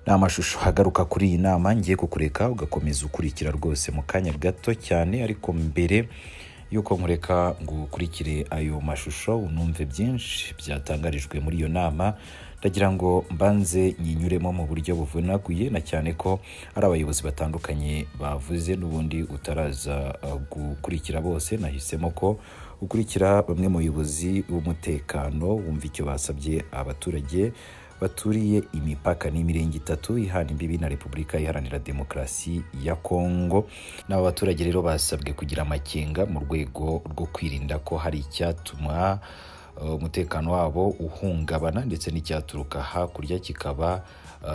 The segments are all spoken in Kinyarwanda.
Ni amashusho agaruka kuri iyi nama ngiye kukureka ugakomeza ukurikira rwose mu kanya gato cyane, ariko mbere yuko nkureka ngo ukurikire ayo mashusho unumve byinshi byatangarijwe muri iyo nama, ndagira ngo mbanze nyinyuremo mu buryo buvunaguye, na cyane ko ari abayobozi batandukanye bavuze n'ubundi utaraza gukurikira bose. Nahisemo ko ukurikira bamwe mu bayobozi b'umutekano, wumva icyo basabye abaturage baturiye imipaka n'imirenge itatu ihana imbibi na Repubulika Iharanira Demokarasi ya Kongo. N'aba baturage rero basabwe kugira amakenga mu rwego rwo kwirinda ko hari icyatuma umutekano wabo uhungabana, ndetse n'icyaturuka hakurya kikaba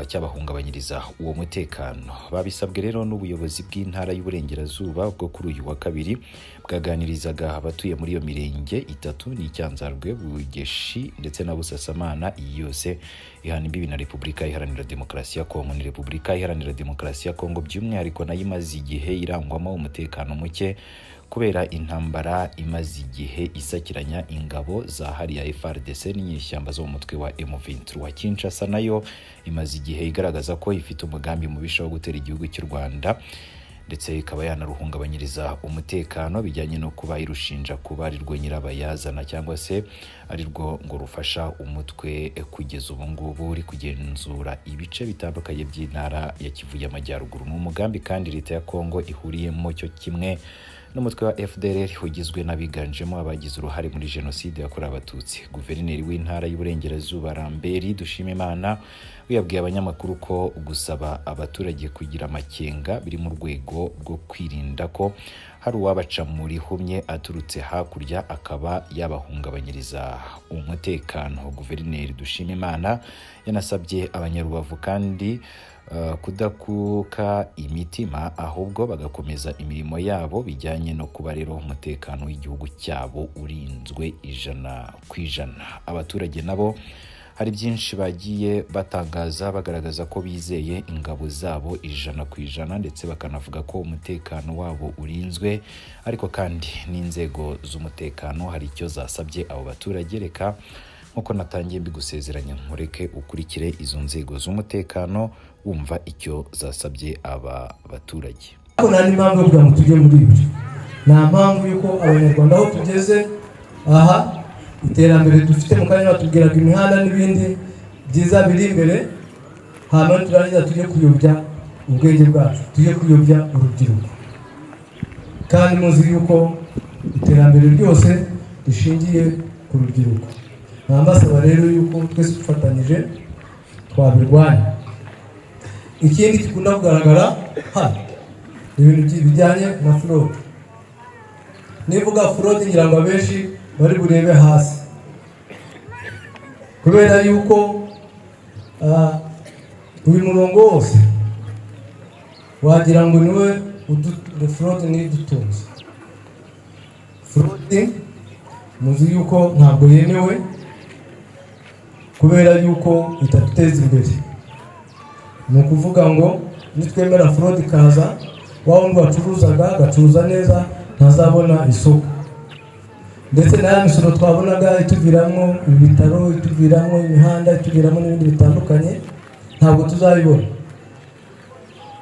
cyabahungabanyiriza uwo mutekano. Babisabwe rero n'ubuyobozi bw'Intara y'Uburengerazuba bwo kuri uyu wa kabiri bwaganirizaga abatuye muri iyo mirenge itatu, ni Cyanzarwe, Bugeshi ndetse na Busasamana. Iyi yose ihana imbibi na Repubulika Iharanira Demokarasi ya Kongo. Ni Repubulika Iharanira Demokarasi ya Kongo by'umwihariko nayo imaze igihe irangwamo umutekano muke kubera intambara imaze igihe isakiranya ingabo za hariya FARDC n'inyeshyamba zo mu mutwe wa M23. Kinshasa nayo imaze igihe igaragaza ko ifite umugambi mubisha wo gutera igihugu cy'u Rwanda, ndetse ikaba yanaruhungabanyiriza umutekano bijyanye no kuba irushinja kuba ari rwo nyirabayazana cyangwa se ari rwo ngo rufasha umutwe kugeza ubu ngubu uri kugenzura ibice bitandukanye by'Intara ya Kivu y'Amajyaruguru. Ni umugambi kandi leta ya Kongo ihuriyemo cyo kimwe n'umutwe wa FDLR ugizwe n'abiganjemo abagize uruhare muri Jenoside yakorewe Abatutsi. Guverineri w'Intara y'Uburengerazuba, Lambert Dushimimana, we yabwiye abanyamakuru ko gusaba abaturage kugira amakenga biri mu rwego rwo kwirinda ko hari uwabaca mu rihumye aturutse hakurya akaba yabahungabanyiriza umutekano. Guverineri Dushimimana yanasabye Abanyarubavu kandi kudakuka imitima, ahubwo bagakomeza imirimo yabo, bijyanye no kuba rero umutekano w'igihugu cyabo urinzwe 100%. Abaturage nabo hari byinshi bagiye batangaza, bagaragaza ko bizeye ingabo zabo 100%, ndetse bakanavuga ko umutekano wabo urinzwe. Ariko kandi n'inzego z'umutekano hari icyo zasabye abo baturage. Reka nk'uko natangiye mbigusezeranya nkureke ukurikire izo nzego z'umutekano, wumva icyo zasabye aba baturage. Ariko nta n'impamvu yo kugira ngo tujye muri ibyo. Nta mpamvu y'uko Abanyarwanda aho tugeze aha, iterambere dufite, mu kanya batubwiraga imihanda n'ibindi byiza biri imbere, hanyuma turangiza tujye kuyobya ubwenge bwacu, tujye kuyobya urubyiruko, kandi muzi yuko iterambere ryose rishingiye ku rubyiruko. Mbasaba rero yuko twese dufatanyije twabirwanya. Ikindi gikunda kugaragara hano ni ibintu bijyanye na fraude. Nivuga fraude, ngira ngo abenshi bari burebe hasi, kubera yuko uyu murongo wose wagira ngo niwe fraude niyo idutunze. Fraude muzi yuko ntabwo yemewe, kubera yuko itatuteza imbere. Ni ukuvuga ngo nitwemera fraude ikaza, wa wundi wacuruzaga agacuruza neza ntazabona isoko, ndetse na ya misoro twabonaga ituviramo ibitaro, ituviramo imihanda, ituviramo n'ibindi bitandukanye, ntabwo tuzabibona.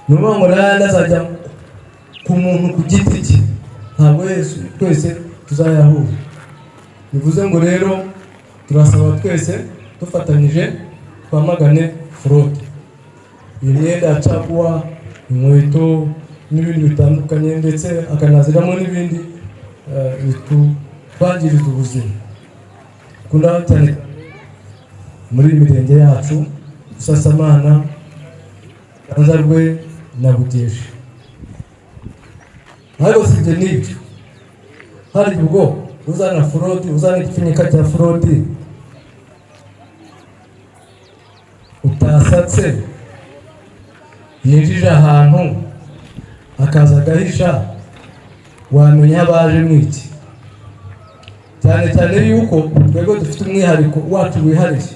Ni ukuvuga ngo n'ayandi azajya ku muntu ku giti cye, ntabwo twese tuzayahura. Bivuze ngo rero turasaba twese dufatanyije twamagane fraude, iyi myenda ya caguwa, inkweto n'ibindi bitandukanye, ndetse akanaziramo n'ibindi bitwangiriza ubuzima. Dukunda cyane muri iyi mirenge yacu, Busasamana, Cyanzarwe na Bugeshi. Ariko si ibyo n'ibyo, hari ubwo uzana fraude, uzana igipfunyika cya fraude utasatse, yinjije ahantu akaza agahisha, wamenya abaje mwiki? Cyane cyane yuko twebwe dufite umwihariko wacu wihariye.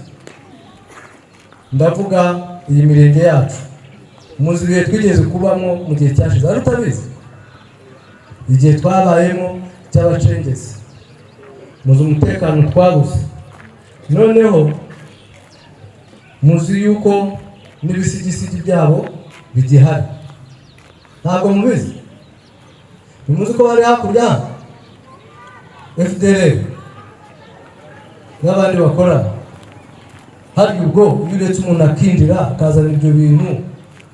Ndavuga iyi mirenge yacu, muzi ibihe twigeze kubamo mu gihe cyashize, ari utabizi igihe twabayemo cy'abacengezi, muzi umutekano twabuze. Noneho muzi yuko N'ibisigisigi byabo bigihari. Ntabwo mubizi? Ntimuzi ko bari hakurya, FDLR n'abandi bakora hari? Ubwo iyo uretse umuntu akinjira akazana ibyo bintu,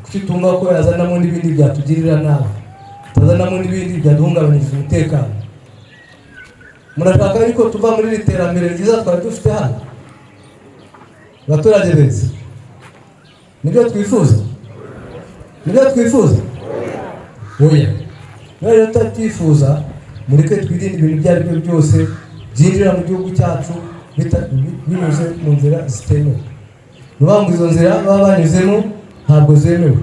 kuki utumva ko yazanamo n'ibindi byatugirira nabi, atazanamo n'ibindi byaduhungabanyiriza umutekano? Murashaka yuko tuva muri iri terambere ryiza twari dufite hano? Abaturage beza, nibyo twifuza? Nibyo twifuza? Oya. Rero tutabyifuza, mureke twirinde ibintu ibyo ari byo byose byinjira mu gihugu cyacu binyuze mu nzira zitemewe. Ni ukuvuga ngo izo nzira baba banyuzemo ntabwo zemewe.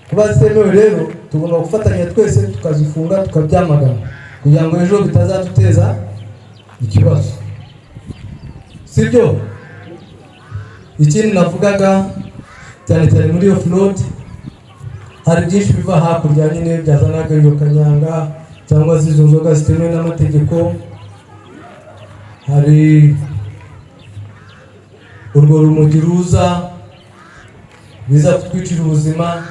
Kuba zitemewe rero, tugomba gufatanya twese tukazifunga, tukabyamagana, kugira ngo ejo bitazaduteza ikibazo, sibyo? Ikindi navugaga, cyane cyane muri iyo fraude, hari byinshi biva hakurya nyine byazanaga iyo kanyanga cyangwa se izo nzoga zitemewe n'amategeko. Hari urwo rumogi ruza, biza kutwicira ubuzima,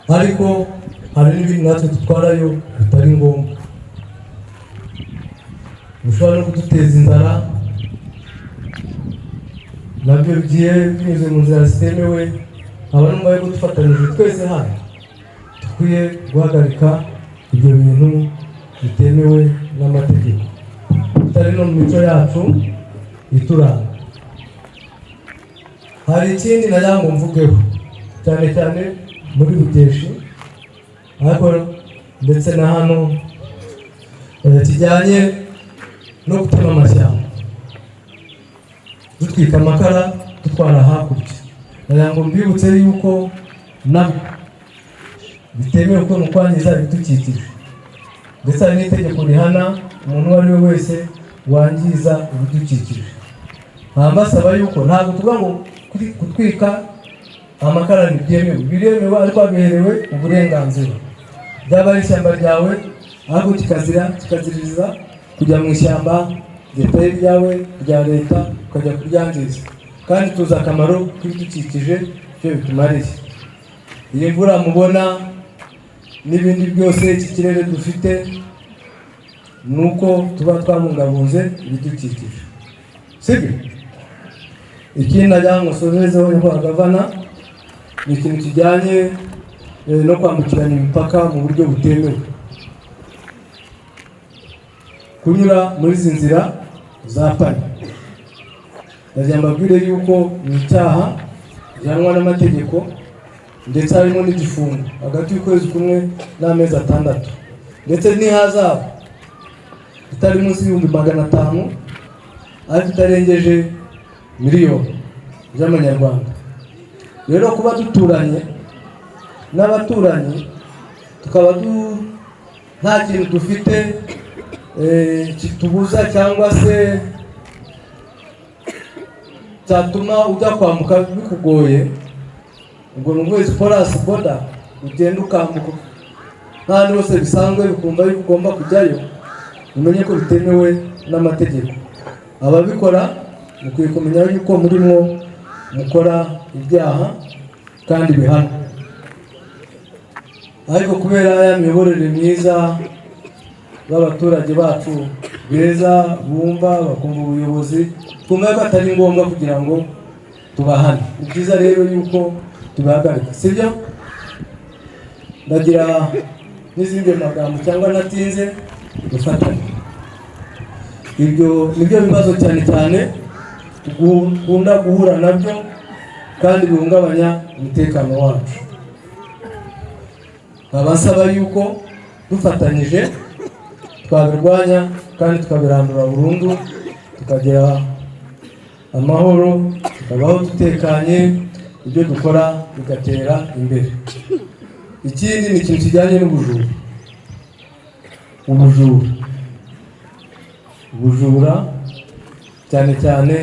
ariko hari n'ibindi natwe dutwarayo bitari ngombwa, bishobora no kuduteza inzara, nabyo bigiye binyuze mu nzira zitemewe. Nkaba numva yuko dufatanyije twese hano dukwiye guhagarika ibyo bintu bitemewe n'amategeko, bitari no mu mico yacu ituranga. Hari ikindi nagira ngo mvugeho, cyane cyane muri Bugeshi, ariko ndetse na hano, kijyanye no gutema amashyamba, dutwika amakara dutwara hakurya. Nagira ngo mbibutse yuko nabwo bitemewe, kuko ni ukwangiza ibidukikije, ndetse hari n'itegeko rihana umuntu uwo ari we wese wangiza ibidukikije. Nkaba mbasaba yuko ntabwo tuvuga ngo gutwika amakara ntibyemewe. Biremewe, ariko wabiherewe uburenganzira. Byaba ari ishyamba ryawe, ariko kikazira kikaziririza kujya mu ishyamba ritari iryawe, rya leta, ukajya kuryangiza. Kandi tuzi akamaro k'ibidukikije, icyo bitumariye. Iyi mvura mubona n'ibindi byose, iki kirere dufite, ni uko tuba twabungabunze ibidukikije, sibyo? Ikindi nagira ngo nsozerezeho, nyakubahwa Gavana, ni ikintu kijyanye no kwambukiranya imipaka mu buryo butemewe, kunyura muri izi nzira za panya. Ndagira mbabwire yuko ni icyaha gihanwa n'amategeko, ndetse harimo n'igifungo hagati y'ukwezi kumwe n'amezi 6, ndetse n'ihazabu itari munsi y'500,000 ariko itarengeje miliyoni z'amanyarwanda. Rero kuba duturanye n'abaturanyi, tukaba nta kintu dufite kitubuza cyangwa se cyatuma ujya kwambuka bikugoye, ubwo ni ukwezi porous border, ugenda ukambuka nk'ahandi hose bisanzwe, bikumva yuko ugomba kujyayo, umenye ko bitemewe n'amategeko. Ababikora mukwiye kumenya yuko murimo mukora ibyaha kandi bihanwa. Ariko kubera ya miyoborere myiza b'abaturage bacu beza, bumva, bakumva ubuyobozi, twumva ko atari ngombwa kugira ngo tubahane. Ni byiza rero yuko tubihagarika, sibyo? Ndagira n'izindi magambo cyangwa natinze, dufatane. Ibyo nibyo bibazo cyane cyane dukunda guhura nabyo kandi bihungabanya umutekano wacu. Nkaba nsaba yuko dufatanyije twabirwanya kandi tukabirandura burundu, tukagira amahoro, tukabaho dutekanye, ibyo dukora bigatera imbere. Ikindi ni ikintu kijyanye n'ubujura. Ubujura cyane cyane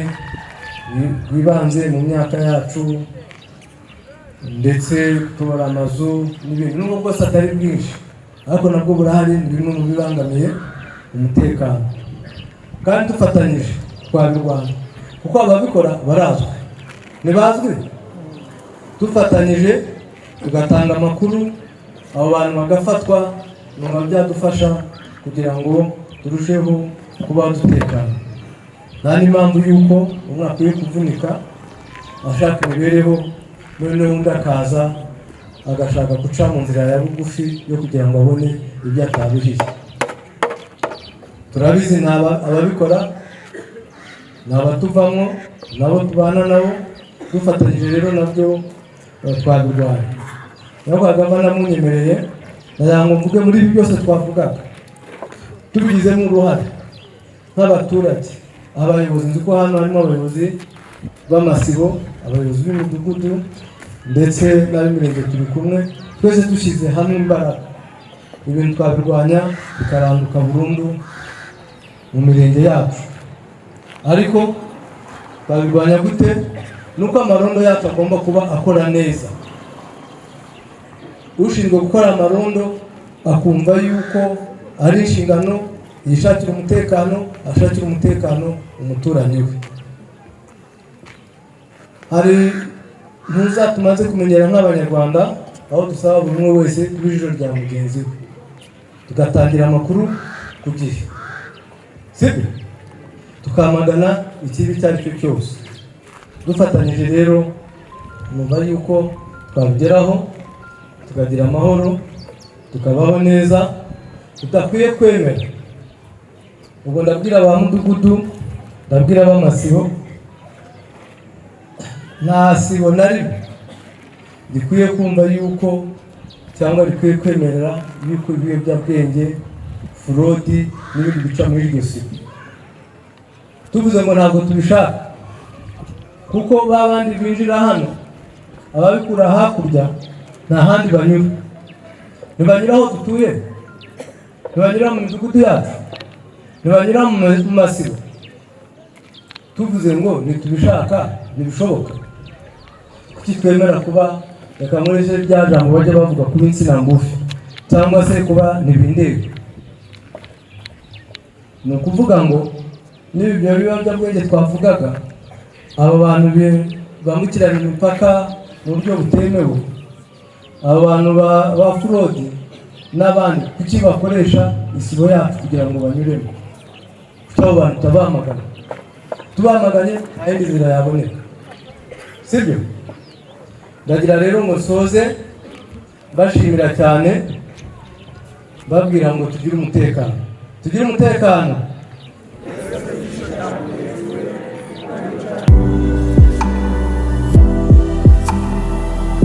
bwibanze mu myaka yacu, ndetse gutobora amazu n'ibindi, nubwo bwose atari bwinshi, ariko nabwo burahari. Ni bimwe mu bibangamiye umutekano, kandi dufatanyije twabirwanya, kuko ababikora barazwi. Ntibazwi? Dufatanyije tugatanga amakuru, abo bantu bagafatwa, numva byadufasha kugira ngo turusheho kuba dutekana. Nta n'impamvu y'uko umwe akwiye kuvunika ashaka imibereho, noneho undi akaza agashaka guca mu nzira ya bugufi yo kugira ngo abone ibyo ataruhiye. Turabizi, ni ababikora ni abatuvamo nabo tubana nabo. Dufatanyije rero nabyo twabirwanya. Naho Kagame namunyemereye, ndagira ngo mvuge muri ibi byose twavugaga tubigizemo uruhare nk'abaturage, abayobozi. Nzi ko hano harimo abayobozi b'amasibo, abayobozi b'imidugudu ndetse n'ab'imirenge turi kumwe. Twese dushyize hamwe imbaraga, ibintu twabirwanya bikaranduka burundu mu mirenge yacu. Ariko twabirwanya gute? Ni uko amarondo yacu agomba kuba akora neza. Ushinzwe gukora amarondo akumva yuko ari inshingano yishakira umutekano, ashakira umutekano umuturanyi we. Hari ntuza tumaze kumenyera nk'Abanyarwanda, aho dusaba buri umwe wese kuba ijisho rya mugenzi we, tugatangira amakuru ku gihe, sibyo? Tukamagana ikibi icyo ari cyo cyose. Dufatanyije rero, numva yuko twabigeraho, tukagira amahoro, tukabaho neza. Tudakwiye kwemera. Ubwo ndabwira ba mudugudu, ndabwira ab'amasibo, nta sibo na rimwe rikwiye kumva yuko cyangwa rikwiye kwemerera yuko ibiyobyabwenge, fraude n'ibindi bica muri iryo sibo. Tuvuze ngo ntabwo tubishaka, kuko ba bandi binjira hano, ababikura hakurya, nta handi banyura. Ntibanyura aho dutuye, ntibanyura mu midugudu yacu, ntibanyura mu masibo. Tuvuze ngo ntitubishaka, ntibishoboka. Kuki twemera kuba, reka nkoreshe rya jambo bajya bavuga, kuba insina ngufi cyangwa se kuba ntibindebe? Ni ukuvuga ngo niba ibyo biyobyabwenge twavugaga, aba bantu bambukiranya imipaka mu buryo butemewe, aba bantu ba fraude n'abandi, kuki bakoresha isibo yacu kugira ngo banyuremo? Kuki abo bantu tutabamagana? Tubamaganye, nta yindi nzira yaboneka, sibyo? Ndagira rero ngo nsoze mbashimira cyane, mbabwira ngo tugire umutekano, tugire umutekano.